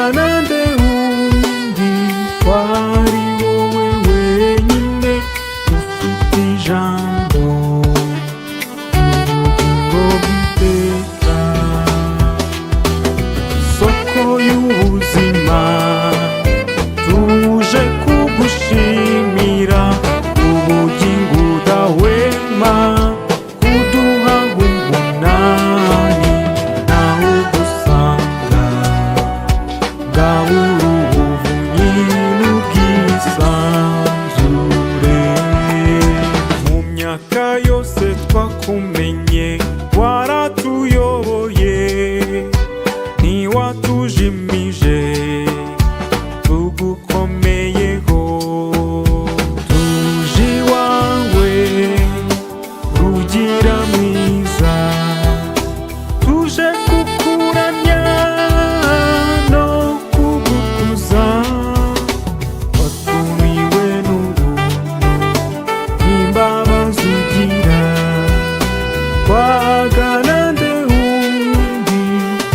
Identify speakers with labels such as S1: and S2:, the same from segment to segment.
S1: Twagana nde wundi, ko ari wowe wenyine ufite ijambo ry'ubugingo bw'iteka? Soko y'ubuzima, tuje kugushimira ubugingo udahwema kuduha umunani. Ntawe ugusanga, ngabura ubuvunyi n'ubwisanzure. Mu myaka yose twakumenye, waratuyoboye, ntiwatujimije, tugukomeyeho. Tuje iwawe, Rugira mwiza, tuje kukuramya no kugukuza. Watumiwe n'ubuntu n'imbabazi ugira. Twagana nde wundi,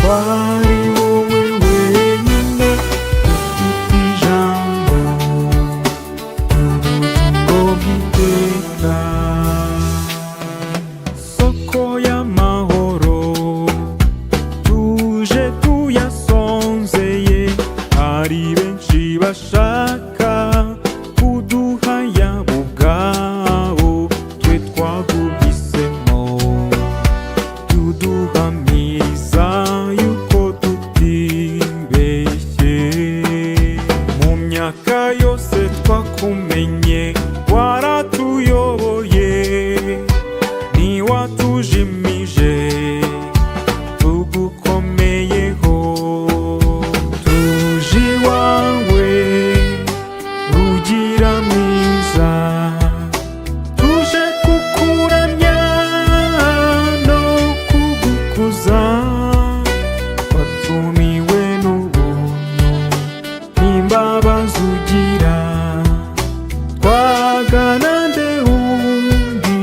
S1: ko ari wowe wenyine ufite ijambo ry'ubugingo bw'iteka? Soko y'amahoro, tuje tuyasonzeye. Hari benshi bashaka kuduha yabo ubwabo, twe twaguhisemo. Tuduhamiriza yuko tutibeshye. Mu myaka yose twakumenye, waratuyoboye, ntiwatujimije, tugukomeyeho. Tuje iwawe, Rugira mwiza, tuje kukuramya no kugukuza. Watumiwe n'ubuntu n'imbabazi ugira. Twagana nde wundi,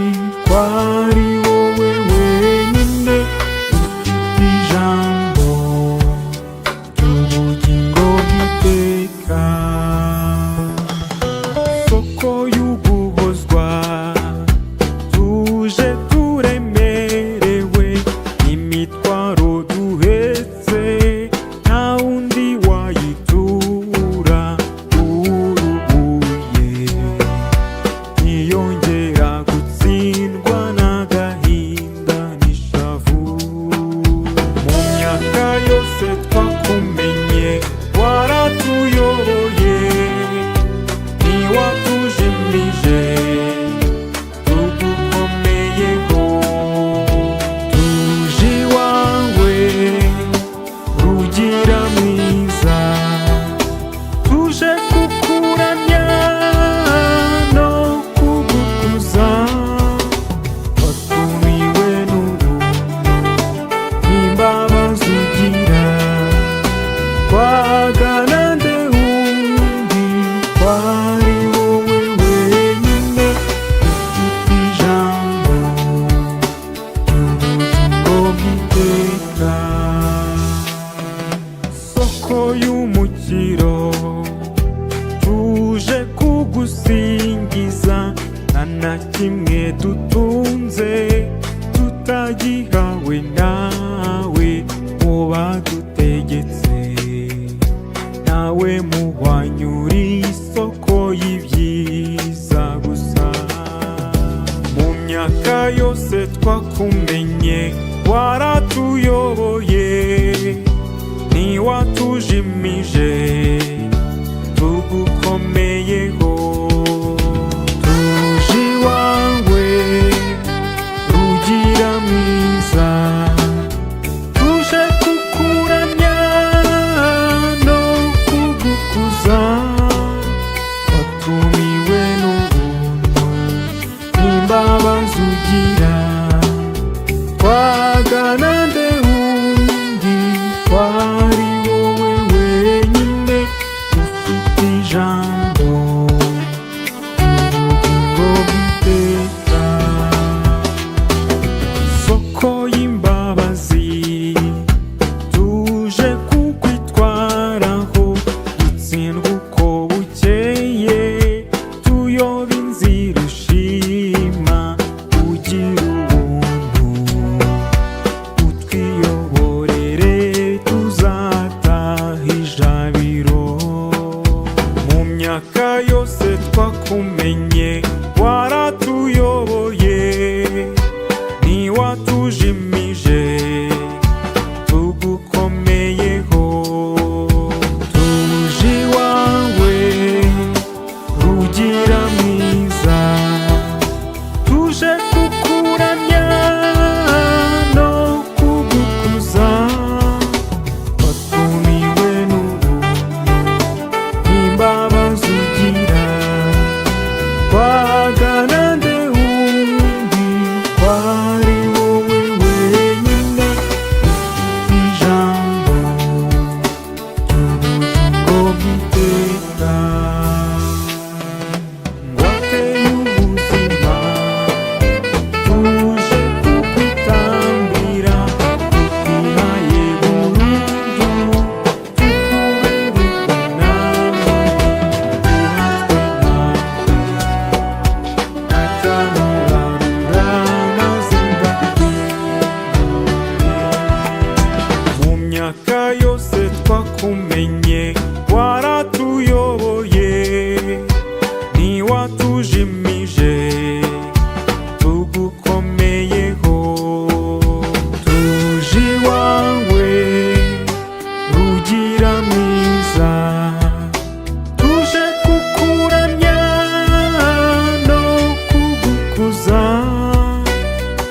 S1: ko ari wowe wenyine ufite ijambo ry'ubugingo bw'iteka? Soko y'uguhozwa, tuje turemerewe imitwaro duhetse, nta wundi wayitura urubuye, ntiyongera gutsindwa n'agahinda n'ishavu. Mu myaka yose twakumenye, waratuyoboye, ntiwatujimije, tugukomeyeho. Tuje iwawe, Rugira mwiza, tuje kukuramya no kugukuza. Watumiwe n'ubuntu n'imbabazi ugira. Twagana nde wundi, ko ari wowe wenyine ufite ijambo ry'ubugingo bw'iteka? Soko y'umukiro, tuje kugusingiza. Nta na kimwe dutunze tutagihawe nawe. Mu badutegetse, nawe muhwanyura isoko y'ibyiza gusa. Mu myaka yose twakumenye, waratuyoboye, ntiwatujimije, tugukomeyeho. Tuje iwawe, Rugira mwiza, tuje kukuramya no kugukuza. Watumiwe n'ubuntu n'imbabazi ugira. Twagana nde wundi, ko ari wowe wenyine? Twarakumenye, waratuyoboye, ntiwatujimije, tugukomeyeho. Tuje iwawe, Rugira mwiza, tuje kukuramya no kugukuza.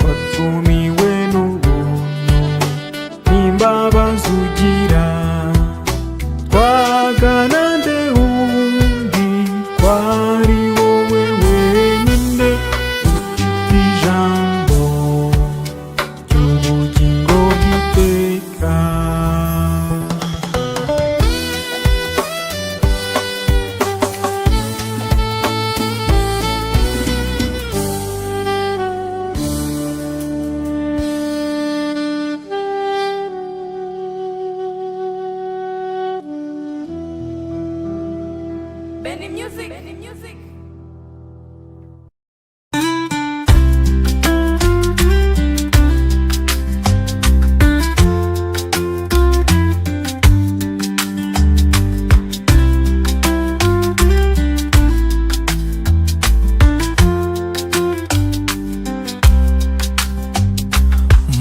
S1: Watumiwe n'ubuntu n'imbabazi ugira, twagana nde wundi ko ari wowe wenyine ufite ijambo ry'ubugingo bw'iteka?
S2: Benny Music. Benny Music.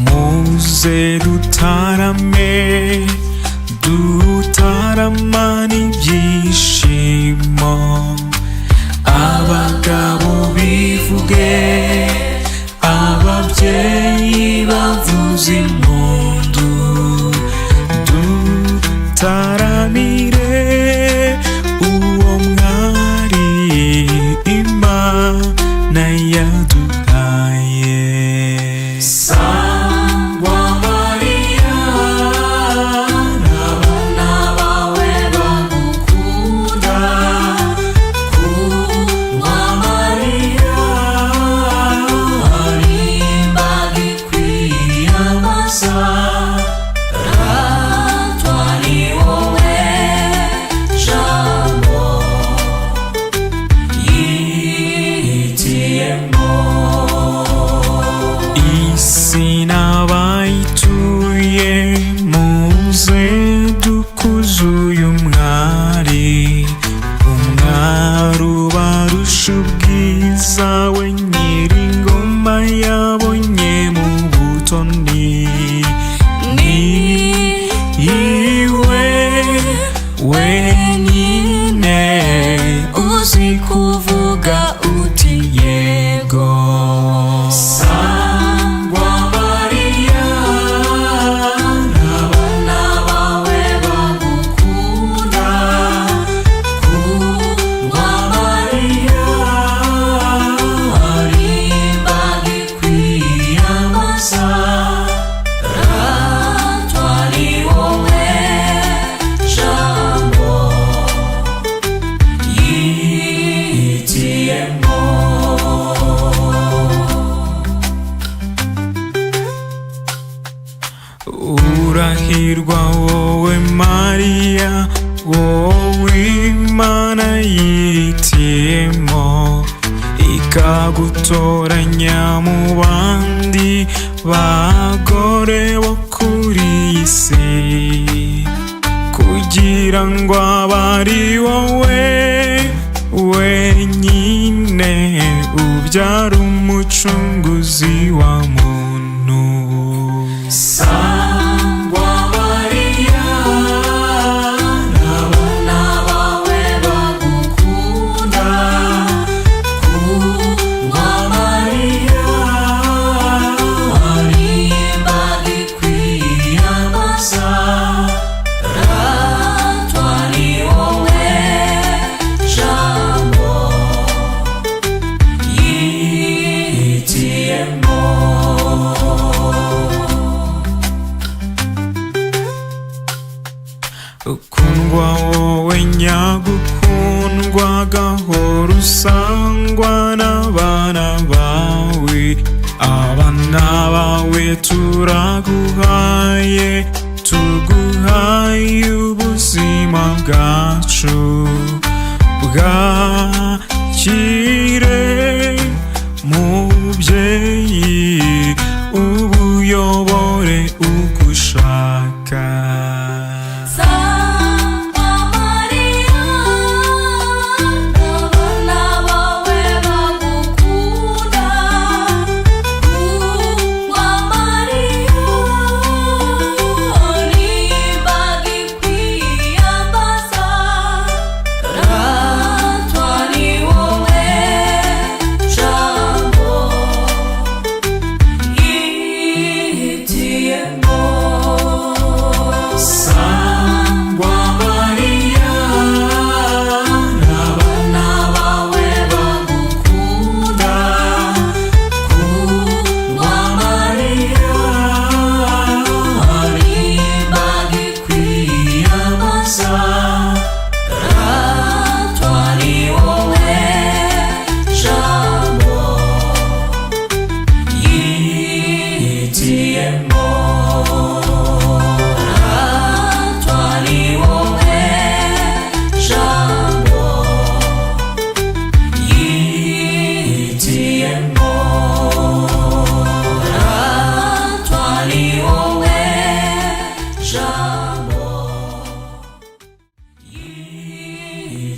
S1: Muze dutarame, dutaramane ibyishimo, abagabo bivuge, ababyeyi bavuze impundu, dutaramire uwo mwari Imana yaduhaye. Sangwa Mariya, n'abana bawe bagukunda. Kundwa Mariya, hari imbaga ikwiye amasa. Ratwa ni wowe jambo yihitiyemo. Isi n'abayituye, muze dukuze uyu mwari, umwari ubarusha ubwiza, we nyir'ingoma yabonye mu butoni. Ni iwe wenyine uzi kuvuga uti yego. Sangwa Mariya, n'abana bawe bagukunda. Kundwa Mariya, hari imbaga ikwiye amasa. Ratwa ni wowe jambo yihitiyemo. Urahirwa wowe Mariya, wowe Imana yihitiyemo, ikagutoranya mu bandi bagore bo kuri iyi si, kugira ngo abe ari wowe wenyine ubyara umucunguzi wa muntu. Sangwa Mariya, n'abana bawe bagukunda. Kundwa Mariya, hari imbaga ikwiye amasa. Ratwa ni wowe jambo yihitiyemo. Ukundwa wowe nyagukundwa, gahora usangwa n'abana bawe, abana bawe turaguhaye, tuguhaye ubuzima bwacu. Bwakire mubyeyi, ubuyobore uko ushaka.
S2: Sangwa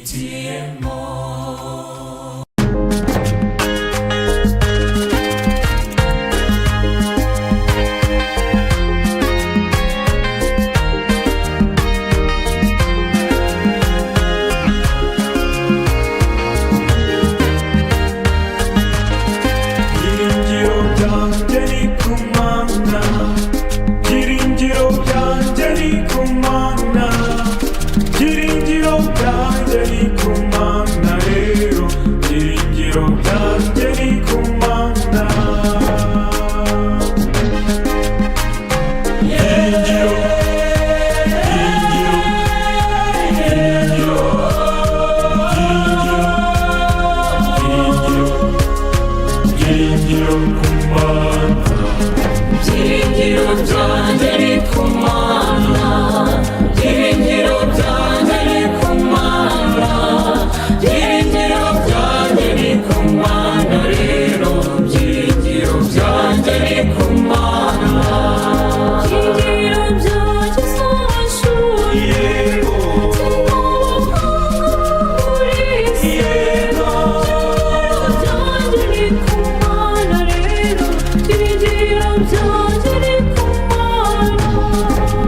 S3: Nihitiyemo.
S1: Byiringiro byanjye ni ku Mana, byiringiro byanjye ni ku Mana, byiringiro byanjye ni ku Mana rero, byiringiro byanjye ni ku Mana. Byiringiro, byiringiro, byiringiro, byiringiro, byiringiro, byiringiro ku Mana.
S3: Byiringiro byanjye ni ku Mana, byiringiro byanjye ni ku Mana, byiringiro byanjye ni ku Mana rero, byiringiro byanjye ni ku Mana.
S2: Byiringiro byanjye si amashuri,
S1: Yego,
S2: si n'ubukungu muri iyi si.
S1: yego.
S2: Byiringiro byanjye ni ku Mana rero, byiringiro byanjye ni ku Mana.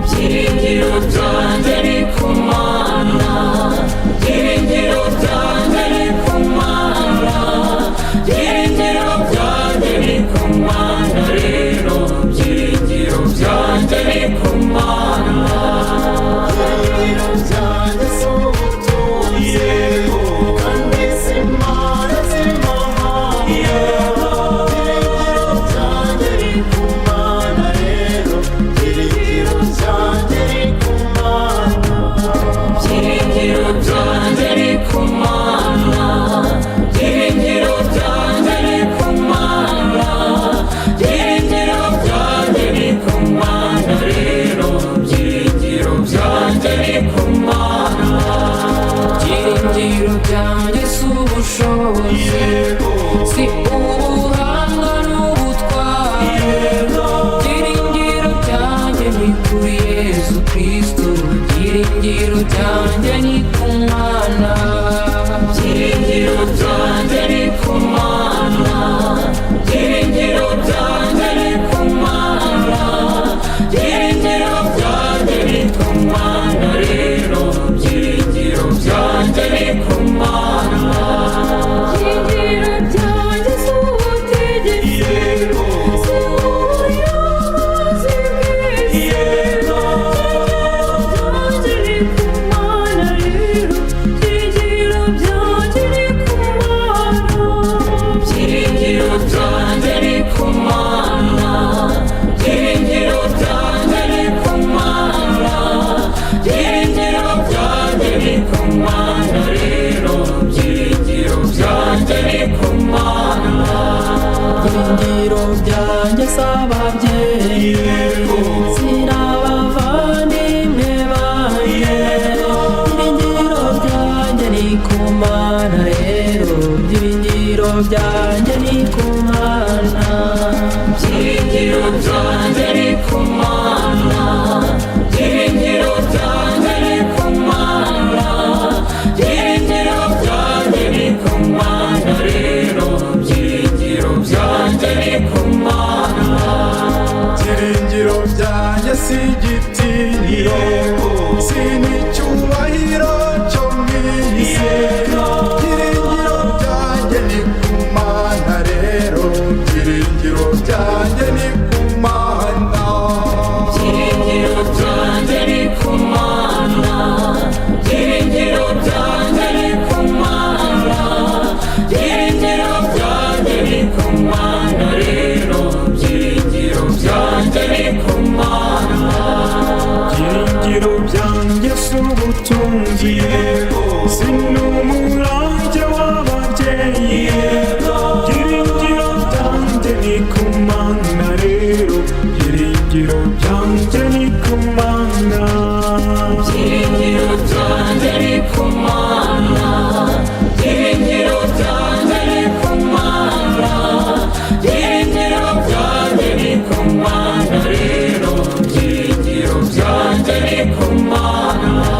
S3: Byiringiro byanjye ni ku Mana, byiringiro byanjye ni ku Mana, byiringiro byanjye ni ku Mana rero, byiringiro byanjye ni ku Mana.
S4: Byiringiro byanjye si ubutunzi,
S1: Yego.
S4: kandi si impano z'amahanga. Byiringiro byanjye ni ku Mana rero, byiringiro byanjye ni ku Mana.
S3: Byiringiro byanjye ni ku Mana, byiringiro byanjye ni ku Mana, byiringiro byanjye ni ku Mana rero, byiringiro byanjye ni ku Mana.
S5: Byiringiro byanjye si ubushobozi, si ubuhanga n'ubutwari. Byiringiro byanjye ni kuri Yesu Kristo, byiringiro byanjye ni ku Mana.
S3: Byiringiro byanjye ni ku Mana, byiringiro byanjye ni ku Mana, byiringiro byanjye ni ku Mana rero, byiringiro byanjye ni ku Mana.
S2: Byiringiro byanjye si ubutegetsi, si ubuyobozi bw'isi. Byiringiro byanjye ni ku Mana rero, byiringiro byanjye ni ku Mana.
S3: Byiringiro byanjye ni ku Mana, byiringiro byanjye ni ku Mana, byiringiro byanjye ni ku Mana rero, byiringiro byanjye ni ku Mana.
S5: Byiringiro byanjye si ababyeyi, si n'abavandimwe banjye. Byiringiro byanjye ni ku Mana rero, byiringiro byanjye ni ku Mana.
S3: Byiringiro byanjye ni ku Mana, byiringiro byanjye ni ku Mana, byiringiro byanjye ni ku Mana rero, byiringiro byanjye ni ku Mana.
S1: Byiringiro byanjye si igitinyiro, si n'icyubahiro cyo mu isi. Byiringiro byanjye ni ku Mana rero, byiringiro byanjye ni ku Mana.
S3: Byiringiro byanjye ni ku Mana, byiringiro byanjye ni ku Mana, byiringiro byanjye ni ku Mana rero, byiringiro byanjye ni ku Mana.
S1: Byiringiro byanjye si ubutunzi, si n'umurage w'ababyeyi. Byiringiro byanjye ni ku Mana rero, byiringiro byanjye ni ku Mana.
S3: Byiringiro byanjye ni ku Mana, byiringiro byanjye ni ku Mana, byiringiro byanjye ni ku Mana rero, byiringiro byanjye ni ku Mana.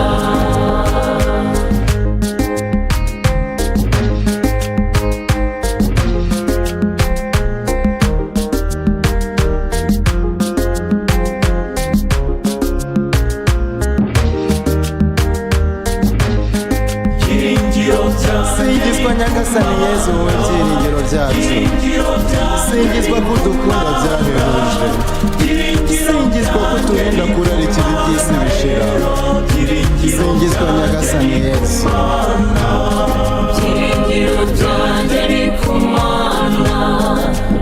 S4: Singizwa Nyagasani Yezu, wowe byiringiro byacu. Singizwa ko udukunda byahebuje. Singizwa ko uturinda kurarikira iby'isi bishira. Singizwa Nyagasani Yezu.
S3: Byiringiro byanjye ni ku Mana,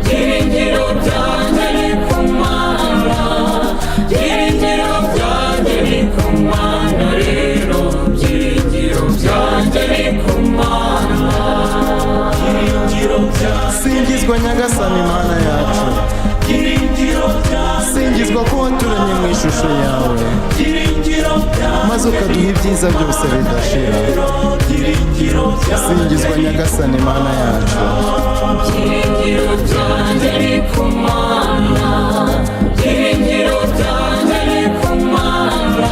S3: byiringiro byanjye ni ku Mana, byiringiro byanjye ni ku Mana rero, byiringiro byanjye ni ku Mana.
S4: Singizwa Nyagasani Mana yacu. Singizwa ko waturemye mu ishusho yawe, maze ukaduha ibyiza byose bidashira. Singizwa Nyagasani Mana yacu.
S3: Byiringiro byanjye ni ku Mana, byiringiro byanjye ni ku Mana,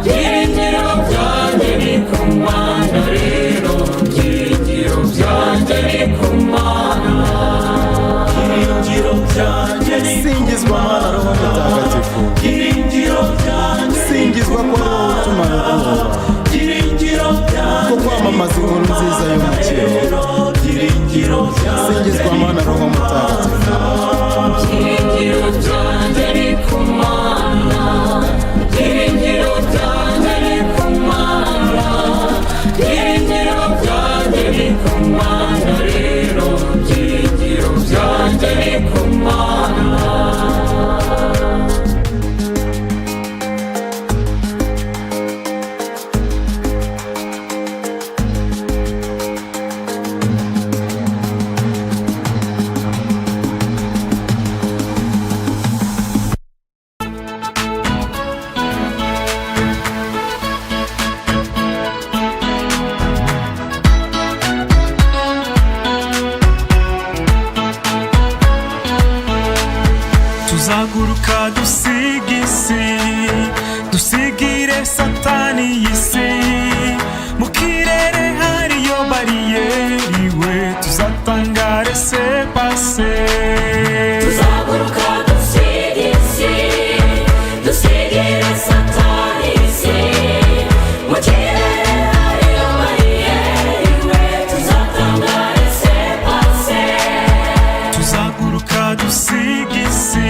S3: byiringiro byanjye ni ku Mana rero, byiringiro byanjye ni ku Mana.
S4: Singizwa Mana Roho Mutagatifu. Singizwa ko ari wowe utumara ubwoba, ko kwamamaza inkuru nziza y'umukiro. Singizwa Mana Roho Mutagatifu.
S3: Byiringiro byanjye ni ku Mana, byiringiro byanjye ni ku Mana, byiringiro byanjye ni ku Mana rero, byiringiro byanjye ni ku Mana.
S1: Tuzaguruka dusiga isi, dusigire Satani y'isi. Mu kirere hariyo bariyeri we, tuzatanga resepase.
S3: Tuzaguruka dusiga isi, dusigire Satani isi. Mu kirere hariyo bariyeri we, tuzatanga resepase.
S1: Tuzaguruka dusiga isi,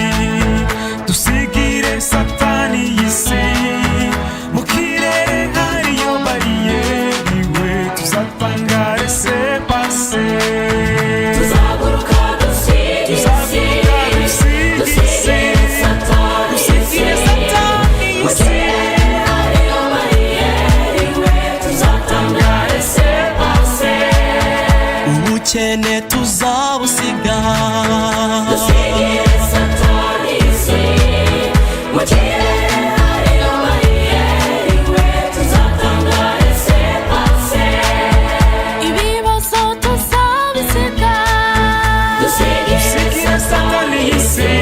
S1: dusigire Satani y'isi. Mu kirere hariyo bariyeri we, tuzatanga resepase.
S3: Tuzaguruka dusiga isi, dusigire Satani isi. Mu kirere hariyo bariyeri we, tuzatanga resepase.
S5: Ubukene tuzabusiga,
S3: Dusigire Satani isi, mu kirere hariyo bariyeri we, tuzatanga resepase.
S2: Ibibazo tuzabisiga,
S3: Dusigire Satani isi,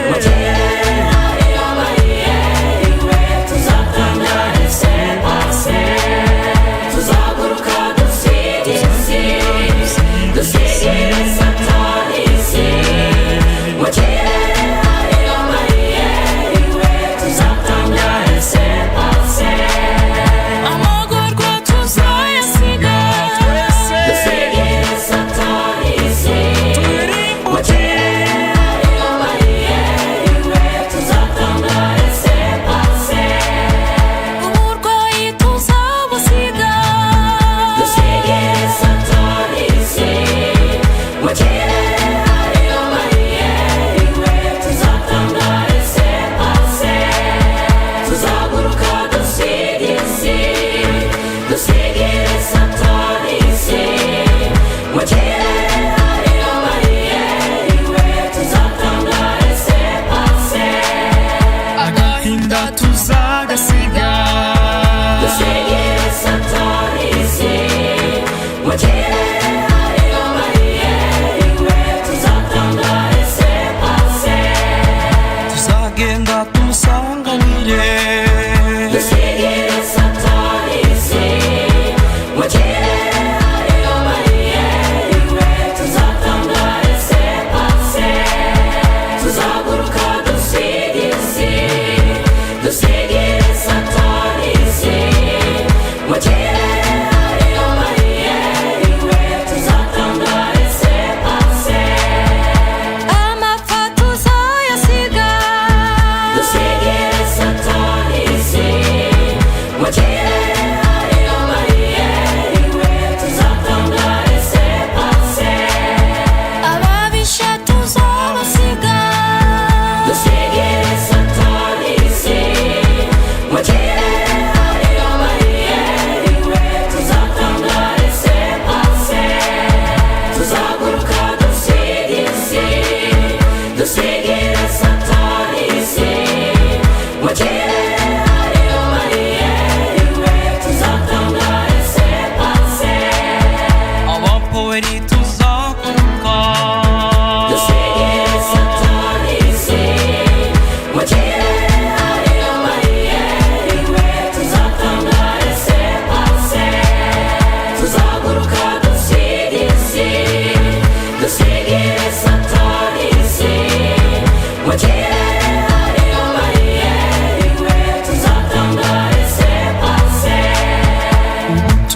S3: mu kirere hariyo bariyeri we, tuzatanga resepase. Tuzaguruka dusiga isi, dusigire Satani isi.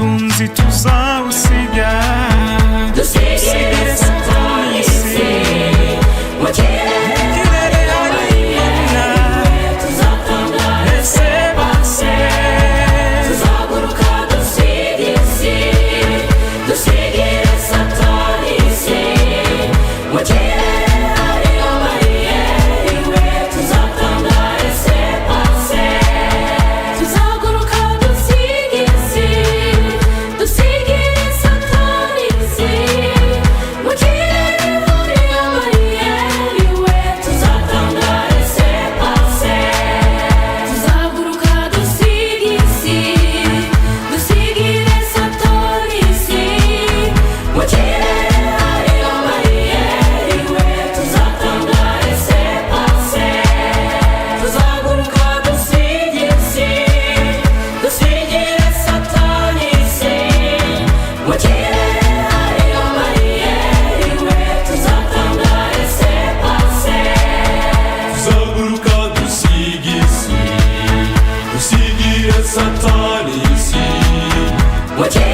S1: Ubutunzi tuzawusiga,
S3: Dusigire Satani isi. Mu kirere
S1: kirere hari Imana.
S3: Tuzatanga
S1: Laissez-passer.
S3: Tuzaguruka dusige isi, dusigire Satani isi. Mu kirere hariyo bariyeri we, tuzatanga laissez-passer.
S2: Tuzaguruka dusige isi, dusigire Satani isi. Mu kirere hariyo bariyeri we,
S3: Tuzatanga laissez-passer.
S2: Tuzaguruka dusige isi, dusigire Satani isi.
S3: Mu kirere hariyo bariyeri we, tuzatanga laissez-passer. Tuzaguruka dusige isi, dusigire Satani isi. Mu kirere hariyo bariyeri we, tuzatanga laissez-passer.
S1: Tuzaguruka dusige isi, dusigire Satani isi.
S3: Mu kirere